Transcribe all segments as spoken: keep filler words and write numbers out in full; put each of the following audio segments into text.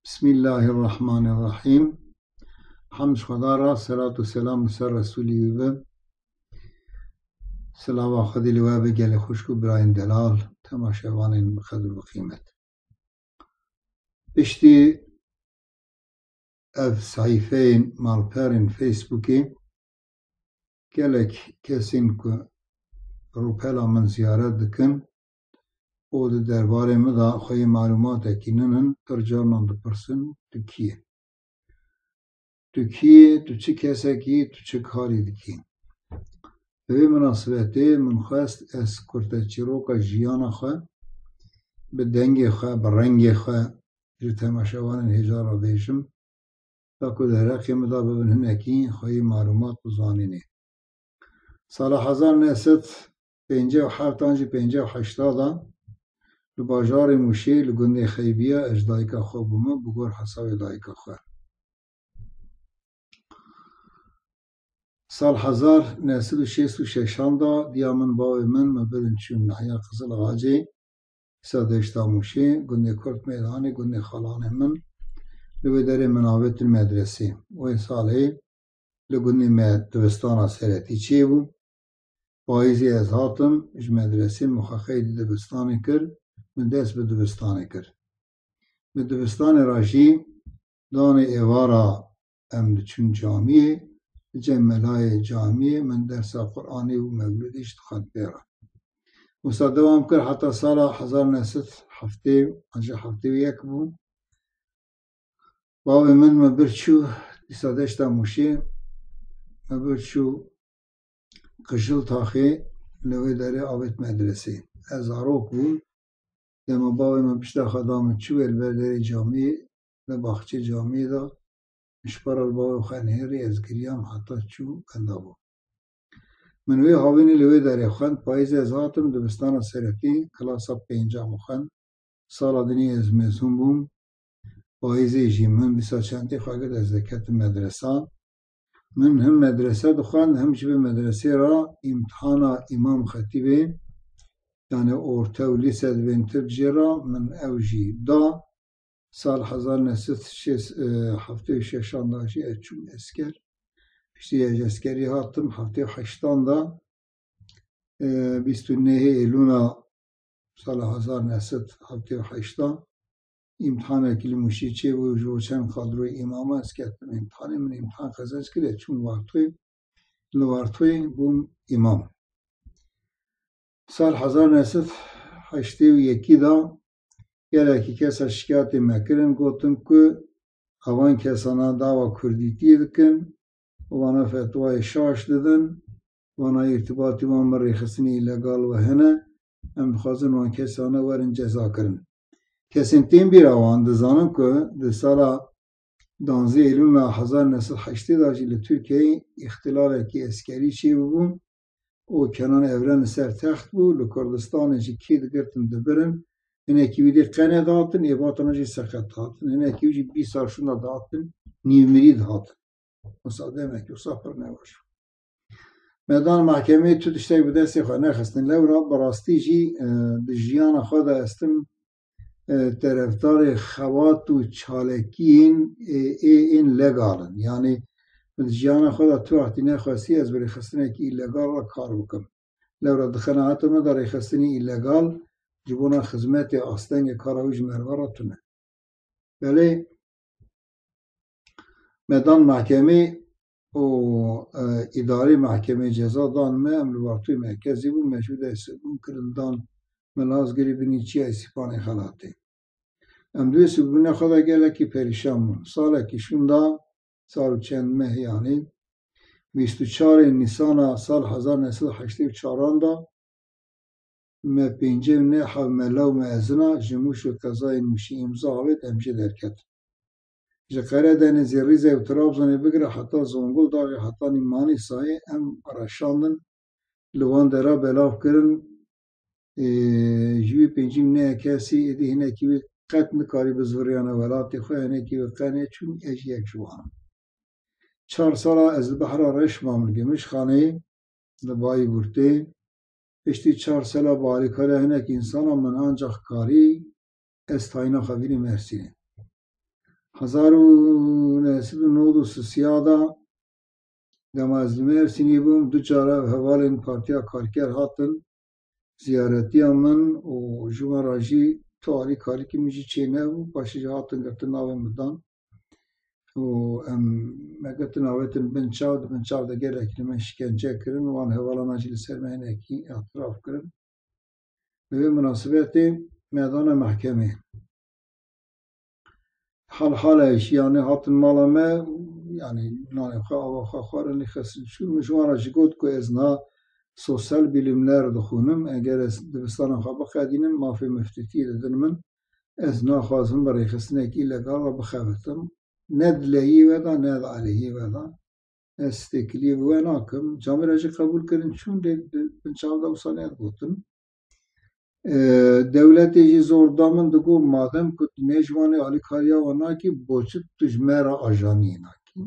Bismillahirrahmanirrahîm. Hemd ji Xweda re, selat û selam li ser Resûlî wî be. Silava Xwedê li we be gelê xwişk û birayên delal, temaşevanên bi qedir û qîmet. Piştî ev sehîfeyên malperên Facebookê gelek kesên ku rûpela min ziyaret dikin û di derbarê min de xweyê malûmatekî ninin, pir carinan dipirsin, tu kî yî? Tu kî yî, tu çi kesekî, tu çi karî dikî? Bi vê minasibetê min xwest ez kurteçîroka jiyana xwe bi dengê xwe, bi rengê xwe ji temaşevanên hêja re bêjim, ta ku di herêqê min de bibin hinekî xweyî malûmat û zanînê. Sala hezar neh sed pêncî û heft an jî pêncî û heşt de li bajarê Mûşê li gundê Xeybiya ez ji dayika xwe bûme, bi gor hesabê dayika xwe. Sal hezar neh sed û şêst û şeşan de diya min, bavê min, me birin çûn nahiya Qizil Axacê, dîsa deşta Mûşê, gundê Kurt Meydanê, gundê xalanê min. Li wê derê min avêtin medresê. Wê salê li gundê me dibistana seretî çêbû. Payîzê ez hatim, ji medresê min xwe qeydî dibistanê kir, min dest bi dibistanê kir. Bi dibistanê re jî danê êvara em diçûn camiyê, li cem melayê camiyê min dersa Quranê û mewlidî jî dixwend pê re. Wisa dewam kir heta sala hezar neh sed heftê an jî heftê û yek bû. Bavê min me bir çû dîsa deşta Mûşê, me bir çû Qijil Taxê, li wê derê avêt medresê. Ez zarok bûm, dema bavê min pişta xwe da min çû, li ber derê camiyê, li baxçê camiyê de, min ji pera li bavê xwe nihêrî, ez giriyam heta çû benda bû. Min wê havînî li wê derê xwend, payîzê ez hatim dibistana seretî, klasa pênca min xwend. Sala dinê ez mezûn bûm. Payîzê jî min dîsa çentê xwe girt, ez derketim medresa. Min him medrese dixwend, him jî vê medresê re îmtihana îmam xetîbê, yani orte û lîse dibên Tirk jê re, min ew jî da. Sal hezar neh sed şêst, e, heftê û şeşan de jî ez çûm esker. Piştî ez ji eskerî hatim, heftê û heştan de, e, bîst û nehê Êlûna sala hezar neh sed heftê û heşt de îmtihanekî li Mûşê çêbû, ji bo çend kadroyê îmama ez ketim îmtihanê, min îmtihan qezenc kir, ez çûm Vartoyê, li Vartoyê bûm îmam. Sal hezar neh sed heştê û yekî de gelekî kesa şikayetê me kirin, gotin ku evan kesana dawa kurdîtiyê dikin, wana fetwayê şaş didin, wana îrtibatî wan bi rêxistinê îlegal ve hene, em dixwazin wan kesana werin cezakirin. Kesên tên bîra wan dizanin ku di sala danzdeh Eylûla hezar neh sed heştê de jî li Tirkiyeyê îxtilalekî eskerî çêbûbû û Kenan Evren li ser text bû, li Kurdistanê jî kê digirtin dibirin, hinekî wî dê qenê dihatin, êvatana jî seqet dihatin, hinekî wî jî bîst sal şûnda dihatin, nîvmirî dihatin. Wisa demekî wisa pir nebaş. Me dan mehkemeyê tu tiştek bi destê xwe nexistin. Lewra bi rastî jî, e, di jiyana xwe de ez tim, e, terefdarê xebat û çalekiyên, e, ê, ên legal in. Yanî min di jiyana xwe de tu wextî nexwestî ez bi rêxistinekî îlegal re kar bikim. Lewra di qenaeta me de rêxistinî îlegal ji bona xizmetê astengê kara wî ji merve re tune. Belê me dan mehkemê û, e, îdarî mehkemê ceza dan me, em li Vartoyê merkezî bûn, me ji wî de sibûn kirin dan me lazgirî binî çiya Sîpanê Xelatê. Em di wê sibûna xwe de gelekî perîşan bûn. Salekî şûnda, sal û çend meh yanî, bîst û çarê Nîsana sal hezar neh sed û heştê û çaran de, me pêncî û neh heb mela û meezina ji Mûş û qezayên Mûşê îmza avêt, em jê derketin. Ji Qeredenizê, Rîzê û Trabzonê bigire heta Zonguldaxê, hetanî Manîsayê em reşandin, li wan dera belav kirin. Ê, ji wî pêncî û neh kesî êdî hinekî wî qet nikarî bizviriyane welatê xwe, hinekî wî qenê çûn, ez jî yek ji wan im. Çar sala ez li Behra Reş mam li Gimîşxanê, li Bayburtê. Piştî çar sala bi alîkariya hinek însana min ancax karî ez tayîna xwe bînim Mersînê. Hezar û neh sed û nod û sisiya de dema ez li Mêrsînê bûm, du cara ev hevalên Partiya Karker hatin ziyaretiya min û ji wan re jî tu alîkarîkî min jî çênebû, paşê jî hatin girtin navê min dan. Û em me gotin avêtin bin çav, di bin çav de gelek li me şikence kirin, wan hevalana jî li ser me hinekî îtiraf kirin. Bi vê minasebetê me dane mehkemê. Hal hale jî, yanî hatin mala me, yanî nanê xwe, ava xwe xwarin lê xistin. Çûn min ji wan re jî got ku ez niha sosyal bilimler dixwînim, eger ez dibistana xwe biqedînim, mafê miftîtiyê didin min, ez naxwazim bi rêxistinekî îlegal re bixebitim. Ne di lehiyê we de, ne di aleyhê we de. Ez têkiliyê bi we nakim. Camêra jî qebûl kirin, çûn lê di bin çav de wisa nedigotin. E, dewletê jî zor da min, digot, madem ku tu ne ji wanê alîkariya wan nakî, boçi tu ji me re ajaniyê nakî?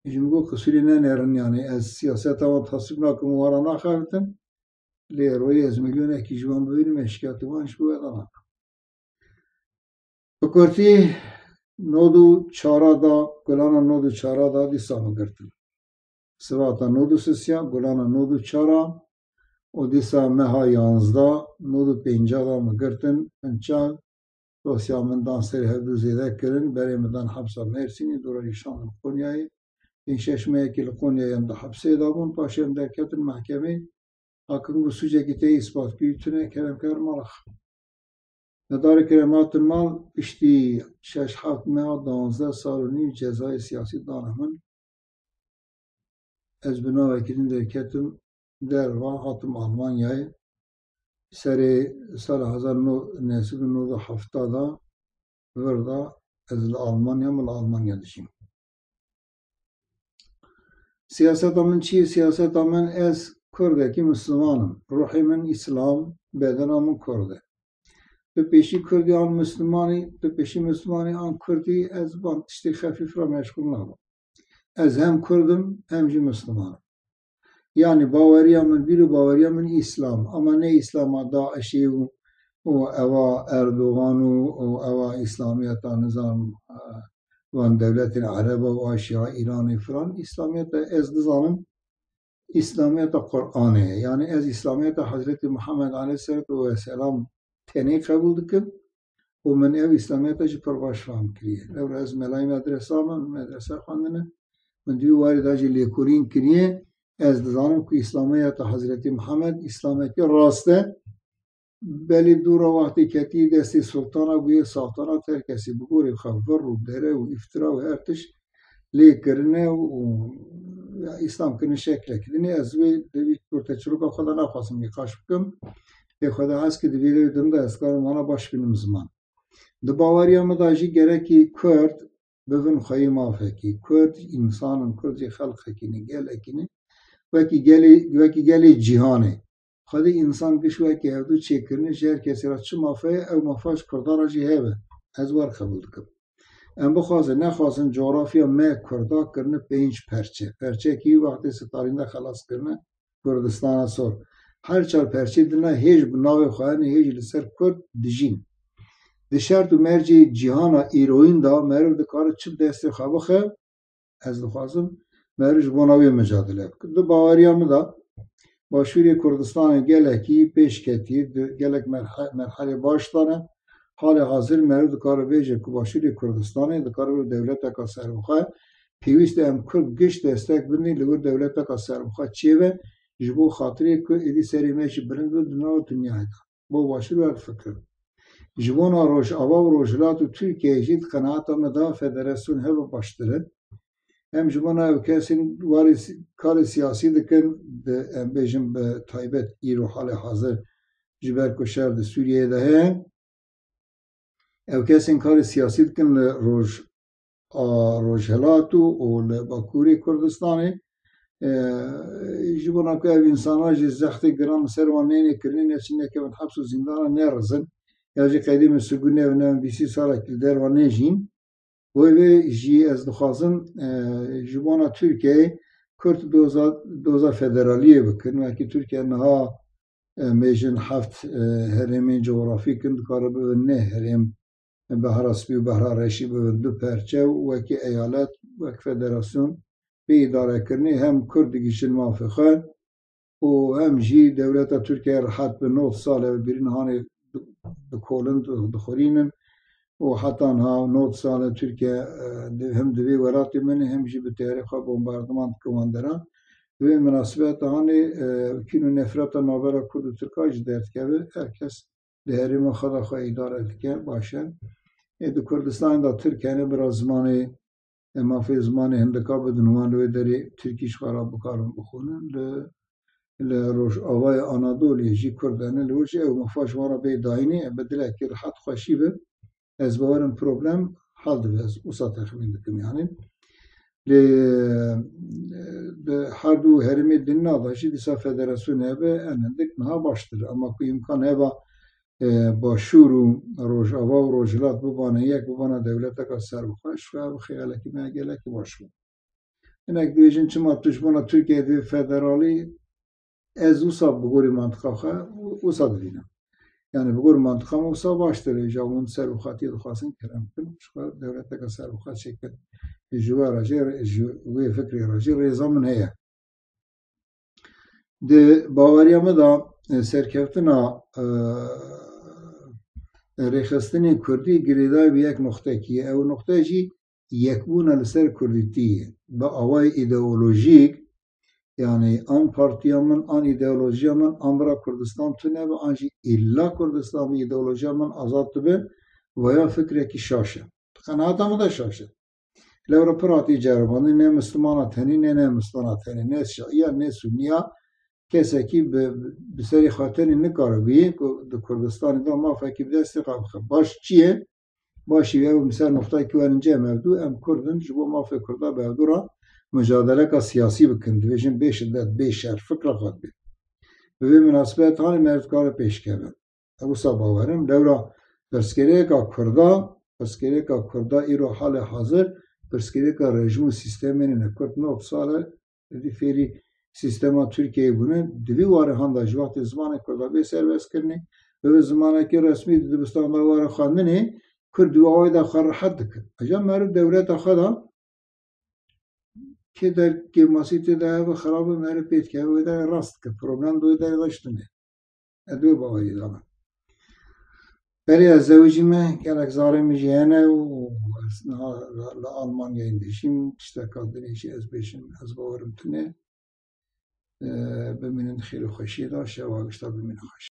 Ji min got, qisûrê nenêrin, yanî ez siyaseta wan taswîb nakim û wan re naxebitim. Lê royê ez milyonekî ji wan bibînim, ez şikayetê wan ji bo we de nakim. Bi kurtî, nod û çara da, gulana nod û çara da dîsa min girtin. Sibata nod û sisiya, gulana nod û çara û dîsa meha yanzda, nod û pênca da min girtin, min çar dosya min dan serê hevdu zêde kirin, berê min dan hepsa Mêrsînê, dora jî şandin Qonyayê. Pênc şeş mehekî li Qonyayê em di hepsê de bûn, paşê em derketin mehkemê. Hakim got, sûcekî te yê îspatkirî tune, kerem ker mala xwe. Nedarê kerem hatin mal, piştî şeş heft meha, duwazdeh sal û nîv cezayê siyasî dane min. Ez bi navekî din derketim derva, hatim Almanyayê. Serê sala hezar neh sed û nod û hefta de vir de ez li Almanya, min li Almanya dijîm. Siyaseta min çi ye? Siyaseta min, ez Kurdekî Misliman im. Ruhê min Îslam, bedena min Kurd e. Tu pêşî Kurdî an Mislimanî, tu pêşî Mislimanî an Kurdî, ez van tiştê xefîf re meşxûl nabim. Ez hem Kurd im, hem jî Misliman im. Yanî baweriya min, bîr û baweriya min Îslam. Ama ne Îslama DAIŞê û, û eva Erdogan û, û eva Îslamiyeta nizam, e, van dewletên Ereba û a Şia Îranê filan. Îslamiyeta ez dizanim, Îslamiyeta Qur'anê ye. Yanî ez Îslamiyeta Hezretî Muhammed aleyhisselatu vesselam tenê qebûl dikim û min ev Îslamiyeta jî pir baş fehm kiriye. Lewra ez melayê medresa me, min medrese xwendine, min di wî warî de jî lêkolîn kiriye. Ez dizanim ku Îslamiyeta Hezretî Muhammed Îslamekî rast e. Belê dû re wextê ketî destê sultana, bûye saltana, her kesî bi gorê xwe vir û dere û îftira û her tişt lê kirine û, ya, Îslam kirine şeklekî dinê. Ez wê di vî kurteçiroka xwe de naxwazim nîqaş bikim. Lê Xweda hez ki di vîdeoyê din de ez karim wana baş bînim ziman. Di baweriya min de jî gerekî Kurd bibin xweyî mafekî. Kurd însan in, Kurd jî xelqekî ne, gelekî ne. Wekî gelê, wekî gelê cîhanê. Xwedê însan giş wekî hevdû çêkirine, ji her kesî re çi mafe ye, ew mafa ji Kurdan re jî hebe. Ez wer qebûl dikim. Em bixwazin, nexwazin, coğrafya me Kurda kirine pênc perçe. Perçekî wextê Stalîn de xelas kirine Kurdistana Sor. Her çar perçê dina hêj bi navê xwe hene, hêj li ser Kurd dijîn. Di şert û mercê cîhana îroyîn de meriv dikare çi bi destê xwe bixe, ez dixwazim meriv ji bona wê micadele bike. Di baweriya min de Başûrê Kurdistanê gelekî pêş ketî, di gelek merhe-, merhelê baş de ne. Halê hazir meriv dikare bêje ku Başûrê Kurdistanê dikare wê dewleteka serbixwe. Pêwîst e em Kurd giş destek bidin li wir dewleteka serbixwe çêbe, ji bo xatirê ku êdî serê me jî bilind be di nav dinyayê de. Bo Başûr werdifikirin. Ji bona Rojava û Rojhilat û Tirkiyeyê jî di qenaeta me de federasyon hebe baştir e. Em ji bona ew kesên warê si-, karê siyasî dikin, di, em bêjin bi taybet îro halê hazir ji ber ku şer di Sûriyeyê de heye. Ew kesên karê siyasî dikin li roj-, a, Rojhilat û, û li Bakurê Kurdistanê, e, ji bona ku ev însana jî zextê giran li ser wan neyne kirinê, neçin nekevin heps û zîndana, nerizin, ya jî qeydê min sirgûn nevin, nevin bîst salekî li derva nejîn. Bo vê jî ez dixwazim, e, ji bona Tirkiyeyê Kurd doza, doza federaliyê bikin. Wekî Tirkiye niha, e, mêjin heft, e, herêmên cografîk in, dikare bibe neh herêm, Behra Spî û Behra Reşî bibin du perçe û wekî eyalet, wek federasyon bê îdarekirinê hem Kurd digihîjin mafê xwe û hem jî dewleta Tirkiye rehet bi nod sal e, bi birîn hanê di-, dikolin, di-, dixurînin û heta niha nod sal e Tirkiye, e, di-, hem di vê welatê min e, hem jî bi teyarê xwe bombardiman dike wan deran. Bi vê minasebeta hanê, e, kîn û nefreta navbera Kurd û Tirkan jî derdikeve, her kes di herêma xwe de xwe îdare dike, baş e. Ê di Kurdistanê de Tirk hene, bira zimanê, e, mafê zimanê hindika bidin wan, li wê derê Tirkî ji xwe re bikarin bixwînin. Li, li Rojavayê Anadoliyê jî Kurd hene, li wir jî ew mafa ji wan re bê dayînê, e, bi dilekî rehet xweşî be. Ez bawerim problem hel dibe, ez wisa texmîn dikim yani. Lê, e, di her du herêmê dinna de jî dîsa federasyonê hebe, en hindik niha baştir. Ama ku îmkan heba, e, Başûr û Rojava û Rojhilat bibane yek, bibana dewleteka serbixwe, ji xwe ev xeyalekî me gelekî baş bû. Hinek dibêjin, çima tu ji bona Tirkiye dibê federalî? Ez wisa bi gorî mantiqa xwe wisa dibînim. Yani bi gorî mantiqa me wisa baştir e. Îja hûn serbixwatiyê dixwazin, kerem bikin, ji xwe dewleteke serbixwe çêkin. Ji we re jê, ji wê fikrê re jî rêza min heye. Di baweriya min de, e, serkeftina, e, rêxistinê Kurdî girêdayî bi yek noxtekî ye. Ew noxte jî yekbûna li ser Kurdîtî ye. Bi awayê îdeolojîk, yani an partiya min, an îdeolojiya min, an bira Kurdistan tune be, an jî îlla Kurdistan bi îdeolojiya min azad dibe, veya fikrekî şaş e. Qenaeta min de şaş e. Lewra pir hatî ceribandin, ne Misilmana tenî, ne ne Misilmana tenî, ne Şiiya, ne Sunniya, kesekî bi, bi serê xwe tenî nikare bî ku di Kurdistanê de mafekî bi destê xwe bixe. Baş çi ye? Başî ew bi ser noxtayekî werin cem hevdû, em Kurd in, ji bo mafê Kurda bi hevdû re mucadeleka siyasî bikin. Dibêjin bê şidet, bê şer, fikra xwe dibê. Bi vê minasebet hanê me dikare pêşkeve. Ez wisa bawer im. Lewra pirsgirêka Kurda, pirsgirêka Kurda îro halê hazir, pirsgirêka rejîm û sîstemê nîne. Kurd nod sal e, êdî fêrî sîstema Tirkiyeyê bûne. Di vî warê han de ji wextê zimanê Kurda bê serbestkirinê, bibe zimanekî resmî di dibistan de were xwendinê, Kurd di wî awayî de xwe rehet dikin. Eca meriv dewleta xwe de kê der kêmasî tê de hebe xirab e, meriv pê dike, wê derê rast dike. Problem di wê derê de ji tune. Ez wê bawerî de me. Berê ez zewicî me, gelek zarê min jî hene û ez niha li, li Almanyayê dijîm, tişteka dinê jî ez bêjim, ez bawerim tune. E, bimînin xêr û xweşiyê de, şewa gişta bimînin xweş.